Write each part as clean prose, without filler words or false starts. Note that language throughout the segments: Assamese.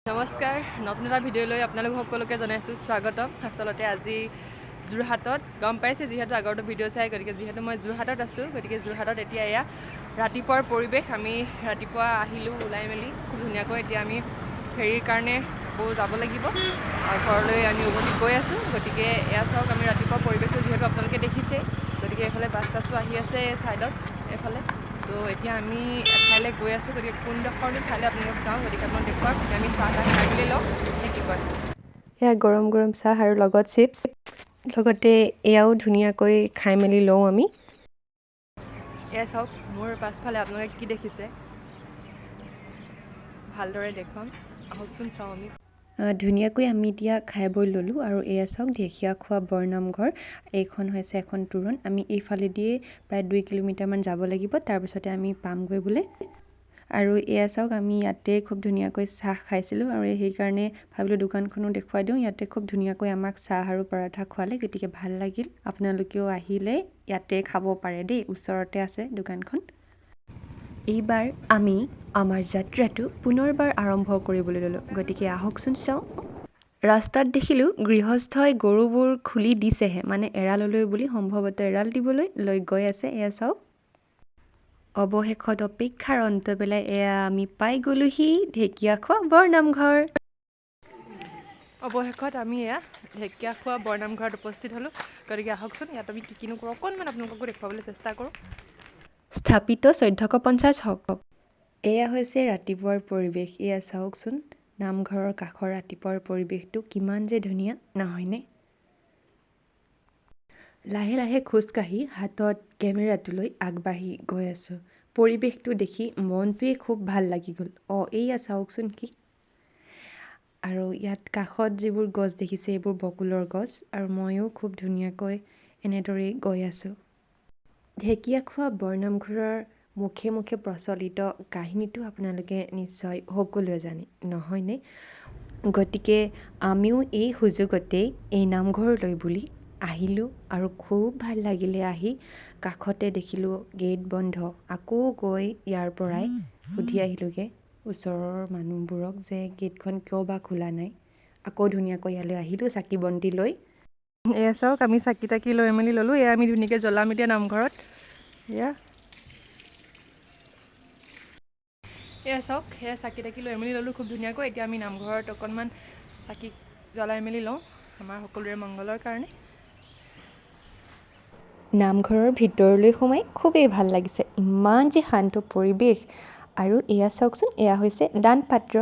নমস্কাৰ, নতুন এটা ভিডিঅ' লৈ আপোনালোক সকলোকে জনাইছোঁ স্বাগতম। আচলতে আজি যোৰহাটত গম পাইছে যিহেতু আগৰটো ভিডিঅ' চাই, গতিকে যিহেতু মই যোৰহাটত আছোঁ, গতিকে যোৰহাটত এতিয়া এয়া ৰাতিপুৱাৰ পৰিৱেশ। আমি ৰাতিপুৱা আহিলোঁ ওলাই মেলি খুব ধুনীয়াকৈ। এতিয়া আমি ফেৰীৰ কাৰণে আকৌ যাব লাগিব আৰু ঘৰলৈ আমি উভতি গৈ আছোঁ। গতিকে এয়া চাওক, আমি ৰাতিপুৱা পৰিৱেশটো যিহেতু আপোনালোকে দেখিছেই। গতিকে এইফালে বাছ চাছো আহি আছে ছাইডত এইফালে। তো এতিয়া আমি এঠাইলৈ গৈ আছোঁ, গতিকে কোনডোখৰনো ঠাইলৈ আপোনালোকক যাওঁ, গতিকে আপোনালোক দেখুৱাম। এতিয়া আমি চাহ তাহ খাই মেলি লওঁ নে কি কয়? এয়া গৰম গৰম চাহ আৰু লগত চিপছ, লগতে এয়াও ধুনীয়াকৈ খাই মেলি লওঁ আমি। এয়া চাওক, মোৰ পাছফালে আপোনালোকে কি দেখিছে, ভালদৰে দেখুৱাম, আহকচোন চাওঁ আমি। ধুনীয়াকৈ আমি এতিয়া খাই বৈ ল'লোঁ আৰু এয়া চাওক, ঢেকীয়াখোৱা বৰনামঘৰ। এইখন হৈছে এখন তোৰণ। আমি এইফালেদিয়ে প্ৰায় 2 কিলোমিটাৰমান যাব লাগিব, তাৰপিছতে আমি পামগৈ বোলে। আৰু এয়া চাওক, আমি ইয়াতে খুব ধুনীয়াকৈ চাহ খাইছিলোঁ আৰু সেইকাৰণে ভাবিলোঁ দোকানখনো দেখুৱাই দিওঁ। ইয়াতে খুব ধুনীয়াকৈ আমাক চাহ আৰু পৰাঠা খোৱালে, গতিকে ভাল লাগিল। আপোনালোকেও আহিলে ইয়াতে খাব পাৰে দেই, ওচৰতে আছে দোকানখন। এইবাৰ আমি আমাৰ যাত্ৰাটো পুনৰবাৰ আৰম্ভ কৰিবলৈ ল'লোঁ, গতিকে আহকচোন চাওঁ। ৰাস্তাত দেখিলোঁ গৃহস্থই গৰুবোৰ খুলি দিছেহে, মানে এৰাললৈ বুলি, সম্ভৱতঃ এৰাল দিবলৈ লৈ গৈ আছে। এয়া চাওক, অৱশেষত অপেক্ষাৰ অন্ত পেলাই এয়া আমি পাই গ'লোহি ঢেকীয়াখোৱা বৰনামঘৰ। অৱশেষত আমি এয়া ঢেকীয়াখোৱা বৰনামঘৰত উপস্থিত হ'লোঁ। গতিকে আহকচোন, ইয়াত আমি কি কিনো কৰোঁ অকণমান আপোনালোককো দেখুৱাবলৈ চেষ্টা কৰোঁ। স্থাপিত 1450 শক। এয়া হৈছে ৰাতিপুৱাৰ পৰিৱেশ। এয়া চাওকচোন, নামঘৰৰ কাষৰ ৰাতিপুৱাৰ পৰিৱেশটো কিমান যে ধুনীয়া, নহয়নে? লাহে লাহে খোজকাঢ়ি হাতত কেমেৰাটো লৈ আগবাঢ়ি গৈ আছোঁ। পৰিৱেশটো দেখি মনটোৱে খুব ভাল লাগি গ'ল। অঁ, এইয়া চাওকচোন কি! আৰু ইয়াত কাষত যিবোৰ গছ দেখিছে, এইবোৰ বকুলৰ গছ আৰু ময়ো খুব ধুনীয়াকৈ এনেদৰেই গৈ আছোঁ। ঢেকীয়াখোৱা বৰনামঘৰৰ মুখে মুখে প্ৰচলিত কাহিনীটো আপোনালোকে নিশ্চয় সকলোৱে জানে, নহয়নে? গতিকে আমিও এই সুযোগতেই এই নামঘৰলৈ বুলি আহিলোঁ আৰু খুব ভাল লাগিলে আহি। কাষতে দেখিলোঁ গেট বন্ধ। আকৌ গৈ ইয়াৰ পৰাই সুধি আহিলোঁগৈ ওচৰৰ মানুহবোৰক যে গেটখন কিয় বা খোলা নাই। আকৌ ধুনীয়াকৈ ইয়ালৈ আহিলোঁ চাকি বন্তি লৈ। এয়া চাওক, আমি চাকি তাকি লৈ মেলি ল'লোঁ। এয়া আমি ধুনীয়াকৈ জ্বলাম এতিয়া নামঘৰত। এয়া চাওক, সেয়া চাকি তাকি লৈ মেলি ল'লোঁ খুব ধুনীয়াকৈ। এতিয়া আমি নামঘৰত অকণমান চাকি জ্বলাই মেলি লওঁ আমাৰ সকলোৰে মংগলৰ কাৰণে। নামঘৰৰ ভিতৰলৈ সোমাই খুবেই ভাল লাগিছে, ইমান যে শান্ত পৰিৱেশ। আৰু এয়া চাওকচোন, এয়া হৈছে দান পাত্ৰ।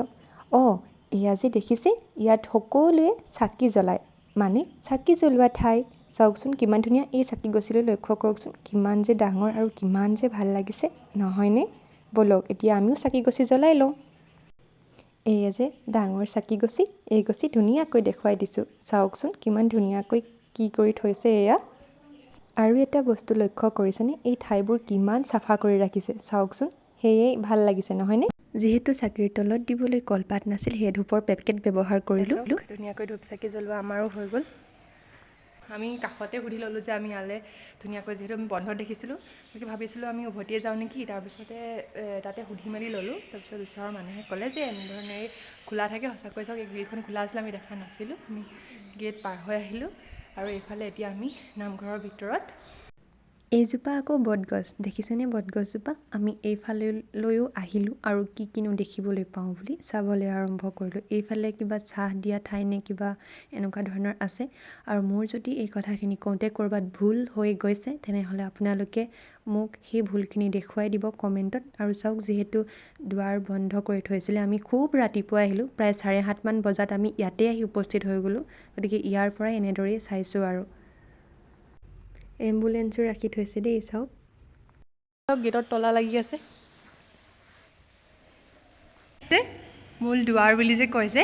অঁ, এয়া যে দেখিছে, ইয়াত সকলোৱে চাকি জ্বলায়, মানে চাকি জ্বলোৱা ঠাই। চাওকচোন কিমান ধুনীয়া। এই চাকি গছিলৈ লক্ষ্য কৰকচোন, কিমান যে ডাঙৰ আৰু কিমান যে ভাল লাগিছে, নহয়নে? ব'লক, এতিয়া আমিও চাকি গছি জ্বলাই লওঁ। এয়া যে ডাঙৰ চাকি গছি, এই গছি ধুনীয়াকৈ দেখুৱাই দিছোঁ। চাওকচোন কিমান ধুনীয়াকৈ কি কৰি থৈছে এয়া। আৰু এটা বস্তু লক্ষ্য কৰিছেনে? এই ঠাইবোৰ কিমান চাফা কৰি ৰাখিছে চাওকচোন। সেয়ে ভাল লাগিছে, নহয়নে? যিহেতু চাকিৰ তলত দিবলৈ কলপাত নাছিল, সেয়ে ধূপৰ পেকেট ব্যৱহাৰ কৰিলোঁ। চাওক, ধুনীয়াকৈ ধূপ চাকি জ্বলোৱা আমাৰো হৈ গ'ল। আমি কাষতে সুধি ল'লোঁ যে আমি ইয়ালৈ ধুনীয়াকৈ যিহেতু আমি বন্ধ দেখিছিলোঁ, গতিকে ভাবিছিলোঁ আমি উভতিয়ে যাওঁ নেকি। তাৰপিছতে তাতে সুধি মেলি ল'লোঁ। তাৰপিছত ওচৰৰ মানুহে ক'লে যে এনেধৰণে খোলা থাকে। সঁচাকৈ চাওক, এই গ্ৰিলখন খোলা আছিলে, আমি দেখা নাছিলোঁ। আমি গেট পাৰ হৈ আহিলোঁ আৰু এইফালে এতিয়া আমি নামঘৰৰ ভিতৰত। এইজোপা আকৌ বটগছ, দেখিছেনে বটগছজোপা? আমি এইফালেলৈও আহিলোঁ আৰু কি কিনো দেখিবলৈ পাওঁ বুলি চাবলৈ আৰম্ভ কৰিলোঁ। এইফালে কিবা চাহ দিয়া ঠাই নে কিবা এনেকুৱা ধৰণৰ আছে। আৰু মোৰ যদি এই কথাখিনি কওঁতে ক'ৰবাত ভুল হৈ গৈছে, তেনেহ'লে আপোনালোকে মোক সেই ভুলখিনি দেখুৱাই দিব কমেণ্টত। আৰু চাওক, যিহেতু দুৱাৰ বন্ধ কৰি থৈছিলে, আমি খুব ৰাতিপুৱাই আহিলোঁ, প্ৰায় 7:30মান বজাত আমি ইয়াতে আহি উপস্থিত হৈ গ'লোঁ। গতিকে ইয়াৰ পৰাই এনেদৰেই চাইছোঁ। আৰু এম্বুলেঞ্চো ৰাখি থৈছে দেই, চাওক। গেটত তলা লাগি আছে। মূল দুৱাৰ বুলি যে কয় যে,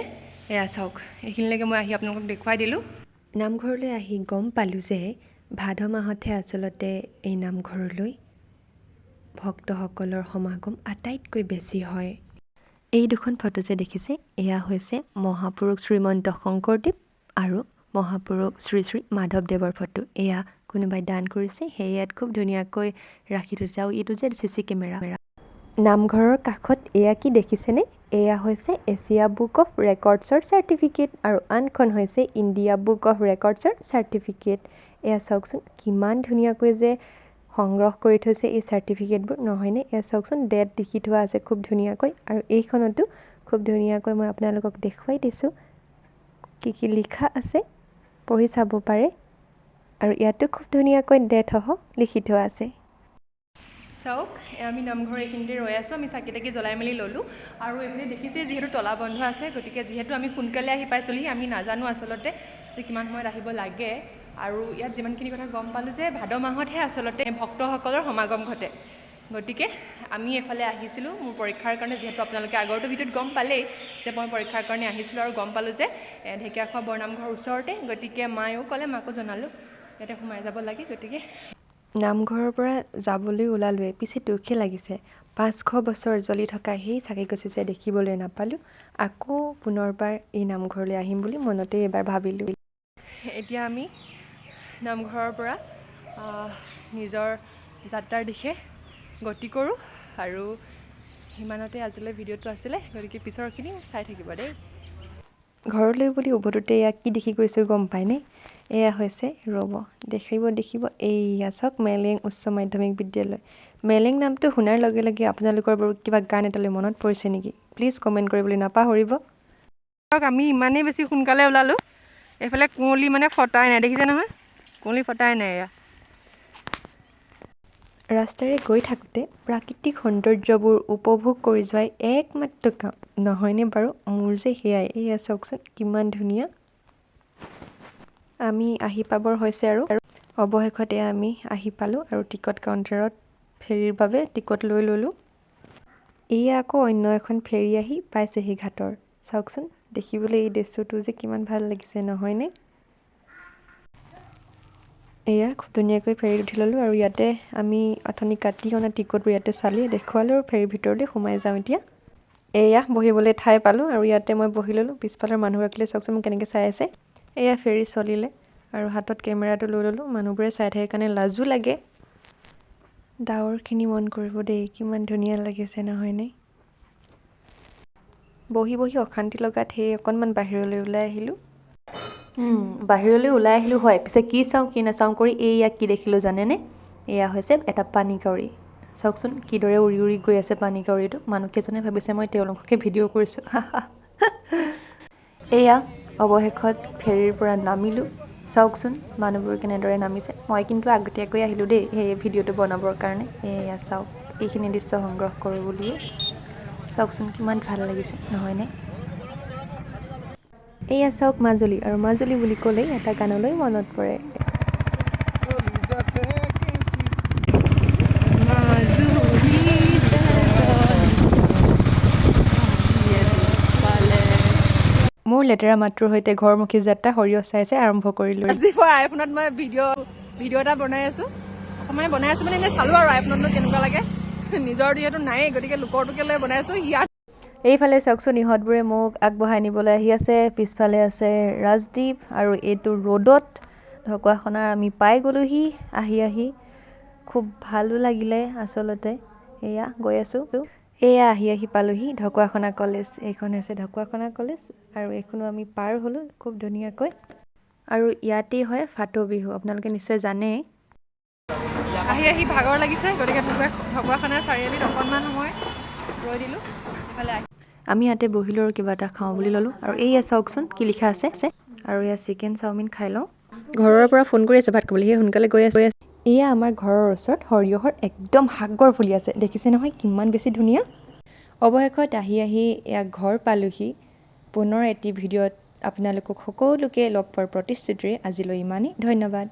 এয়া চাওক, এইখিনিলৈকে মই আহি আপোনালোকক দেখুৱাই দিলোঁ। নামঘৰলৈ আহি গম পালোঁ যে ভাদ মাহতহে আচলতে এই নামঘৰলৈ ভক্তসকলৰ সমাগম আটাইতকৈ বেছি হয়। এই দুখন ফটো যে দেখিছে, এয়া হৈছে মহাপুৰুষ শ্ৰীমন্ত শংকৰদেৱ আৰু মহাপুৰুষ শ্ৰী শ্ৰী মাধৱদেৱৰ ফটো। এয়া কোনোবাই দান কৰিছে, সেয়ে ইয়াত খুব ধুনীয়াকৈ ৰাখি থৈছে। আৰু এইটো যে চি চি কেমেৰা। নামঘৰৰ কাষত এয়া কি দেখিছেনে? এয়া হৈছে এছিয়া বুক অফ ৰেকৰ্ডছৰ চাৰ্টিফিকেট আৰু আনখন হৈছে ইণ্ডিয়া বুক অফ ৰেকৰ্ডছৰ চাৰ্টিফিকেট। এয়া চাওকচোন, কিমান ধুনীয়াকৈ যে সংগ্ৰহ কৰি থৈছে এই চাৰ্টিফিকেটবোৰ, নহয়নে? এয়া চাওকচোন, ডেট লিখি থোৱা আছে খুব ধুনীয়াকৈ আৰু এইখনতো খুব ধুনীয়াকৈ মই আপোনালোকক দেখুৱাই দিছোঁ কি কি লিখা আছে, পঢ়ি চাব পাৰে। আৰু ইয়াতো খুব ধুনীয়াকৈ ডেটসহ লিখি থোৱা আছে। চাওক, এয়া আমি নামঘৰ এইখিনিতে ৰৈ আছোঁ। আমি চাকি তাকি জ্বলাই মেলি ল'লোঁ আৰু এইপিনে দেখিছেই যিহেতু তলা বন্ধ আছে। গতিকে যিহেতু আমি সোনকালে আহি পাইছিলোহি, আমি নাজানো আচলতে যে কিমান সময়ত আহিব লাগে। আৰু ইয়াত যিমানখিনি কথা গম পালোঁ যে ভাদ মাহতহে আচলতে ভক্তসকলৰ সমাগম ঘটে। গতিকে আমি এইফালে আহিছিলোঁ মোৰ পৰীক্ষাৰ কাৰণে। যিহেতু আপোনালোকে আগৰটো ভিডিঅ'ত গম পালেই যে মই পৰীক্ষাৰ কাৰণে আহিছিলোঁ আৰু গম পালোঁ যে ঢেকীয়াখোৱা বৰনামঘৰ ওচৰতে। গতিকে মায়েও ক'লে, মাকো জনালোঁ, ইয়াতে সোমাই যাব লাগে। গতিকে নামঘৰৰ পৰা যাবলৈ ওলালোৱে, পিছে দুখে লাগিছে, 500 বছৰ জ্বলি থকা সেই চাকিগছি যে দেখিবলৈ নাপালোঁ। আকৌ পুনৰবাৰ এই নামঘৰলৈ আহিম বুলি মনতে এইবাৰ ভাবিলোঁ। এতিয়া আমি নামঘৰৰ পৰা নিজৰ যাত্ৰাৰ দিশে গতি কৰোঁ আৰু সিমানতে আজিলৈ ভিডিঅ'টো আছিলে। গতিকে পিছৰখিনি চাই থাকিব দেই। ঘৰলৈ বুলি উভতোতে এয়া কি দেখি গৈছোঁ গম পায়নে? এয়া হৈছে, ৰ'ব, দেখিব দেখিব, এইয়া চাওক, মেলেং উচ্চ মাধ্যমিক বিদ্যালয়। মেলেং নামটো শুনাৰ লগে লগে আপোনালোকৰ বাৰু কিবা গান এটালৈ মনত পৰিছে নেকি? প্লিজ কমেণ্ট কৰিবলৈ নাপাহৰিব। আমি ইমানেই বেছি সোনকালে ওলালোঁ, এইফালে কুঁৱলী মানে ফটাই নাই। দেখিছে নহয়, কুঁৱলী ফটাই নাই এয়া। ৰাস্তাৰে গৈ থাকোঁতে প্ৰাকৃতিক সৌন্দৰ্যবোৰ উপভোগ কৰি যোৱাই একমাত্ৰ কাম, নহয়নে বাৰু? মোৰ যে সেয়াই। এয়া চাওকচোন, কিমান ধুনীয়া। আমি আহি পাবৰ হৈছে আৰু অৱশেষত এয়া আমি আহি পালোঁ আৰু টিকট কাউণ্টাৰত ফেৰীৰ বাবে টিকট লৈ ল'লোঁ। এয়া আকৌ অন্য এখন ফেৰী আহি পাইছেহি ঘাটৰ। চাওকচোন, দেখিবলৈ এই দৃশ্যটো যে কিমান ভাল লাগিছে, নহয়নে? এয়া খুব ধুনীয়াকৈ ফেৰীত উঠি ল'লোঁ আৰু ইয়াতে আমি অথনি কাটি অনা টিকটবোৰ ইয়াতে চালি দেখুৱালোঁ আৰু ফেৰীৰ ভিতৰলৈ সোমাই যাওঁ এতিয়া। এয়া বহিবলৈ ঠাই পালোঁ আৰু ইয়াতে মই বহি ল'লোঁ। পিছফালৰ মানুহগৰাকীলৈ চাওকচোন, মোক কেনেকৈ চাই আছে। এয়া ফেৰী চলিলে আৰু হাতত কেমেৰাটো লৈ ল'লোঁ। মানুহবোৰে চাই থাকে কাৰণে লাজো লাগে। ডাৱৰখিনি মন কৰিব দেই, কিমান ধুনীয়া লাগিছে, নহয়নে? বহি বহি অশান্তি লগাত সেই অকণমান বাহিৰলৈ ওলাই আহিলোঁ। বাহিৰলৈ ওলাই আহিলোঁ হয়, পিছে কি চাওঁ কি নাচাওঁ কৰি এইয়া কি দেখিলোঁ জানেনে? এয়া হৈছে এটা পানী কাউৰী। চাওকচোন, কিদৰে উৰি উৰি গৈ আছে পানী কাউৰীটো। মানুহকেইজনে ভাবিছে মই তেওঁলোককে ভিডিঅ' কৰিছোঁ। এয়া অৱশেষত ফেৰীৰ পৰা নামিলোঁ। চাওকচোন, মানুহবোৰ কেনেদৰে নামিছে। মই কিন্তু আগতীয়াকৈ আহিলোঁ দেই সেই ভিডিঅ'টো বনাবৰ কাৰণে। এয়া চাওক, এইখিনি দৃশ্য সংগ্ৰহ কৰোঁ বুলিয়ে। চাওকচোন, কিমান ভাল লাগিছে, নহয়নে? এয়া চাওক মাজুলী আৰু মাজুলী বুলি ক'লেই এটা গানলৈ মনত পৰে। মাজুলী। মোৰ লেতেৰা মাতটোৰ সৈতে ঘৰমুখী যাত্ৰা সৰিয়হ চাই চাই আৰম্ভ কৰিলোঁ। ৰাজদ্বীপৰ আইফোনত মই ভিডিঅ' ভিডিঅ' এটা বনাই আছো। অকণমান বনাই আছো, মানে এনেই চালো আৰু আইফোনতনো কেনেকুৱা লাগে। নিজৰ যিহেতু নায়েই, গতিকে লোকৰটোকে লৈ বনাই আছো ইয়াত। এইফালে চাওকচোন, ইহঁতবোৰে মোক আগবঢ়াই নিবলৈ আহি আছে। পিছফালে আছে ৰাজদ্বীপ আৰু এইটো ৰ'দত ঢকুৱাখনাৰ আমি পাই গ'লোহি আহি আহি। খুব ভালো লাগিলে আচলতে। এয়া গৈ আছোঁ। এয়া আহি আহি পালোহি ঢকুৱাখনা কলেজ। এইখন হৈছে ঢকুৱাখনা কলেজ আৰু এইখনো আমি পাৰ হ'লোঁ খুব ধুনীয়াকৈ। আৰু ইয়াতেই হয় ফাট বিহু, আপোনালোকে নিশ্চয় জানেই। আহি আহি ভাগৰ লাগিছে, গতিকে ঢকুৱাখানা চাৰিআলিত অকণমান সময় ৰৈ দিলোঁ। ইফালে আহি আমি ইয়াতে বহিলোঁ আৰু কিবা এটা খাওঁ বুলি ল'লোঁ। আৰু এইয়া চাওকচোন, কি লিখা আছে। আৰু এয়া চিকেন চাওমিন খাই লওঁ। ঘৰৰ পৰা ফোন কৰি আছে ভাত খাবলৈ, সেয়ে সোনকালে গৈ আছোঁ। এয়া আমাৰ ঘৰৰ ওচৰত সৰিয়হৰ একদম সাগৰ ফুলি আছে। দেখিছে নহয়, কিমান বেছি ধুনীয়া। অৱশেষত আহি আহি এয়া ঘৰ পালোহি। পুনৰ এটি ভিডিঅ'ত আপোনালোকক সকলোকে লগ পোৱাৰ প্ৰতিশ্ৰুতিৰে আজিলৈ ইমানেই। ধন্যবাদ।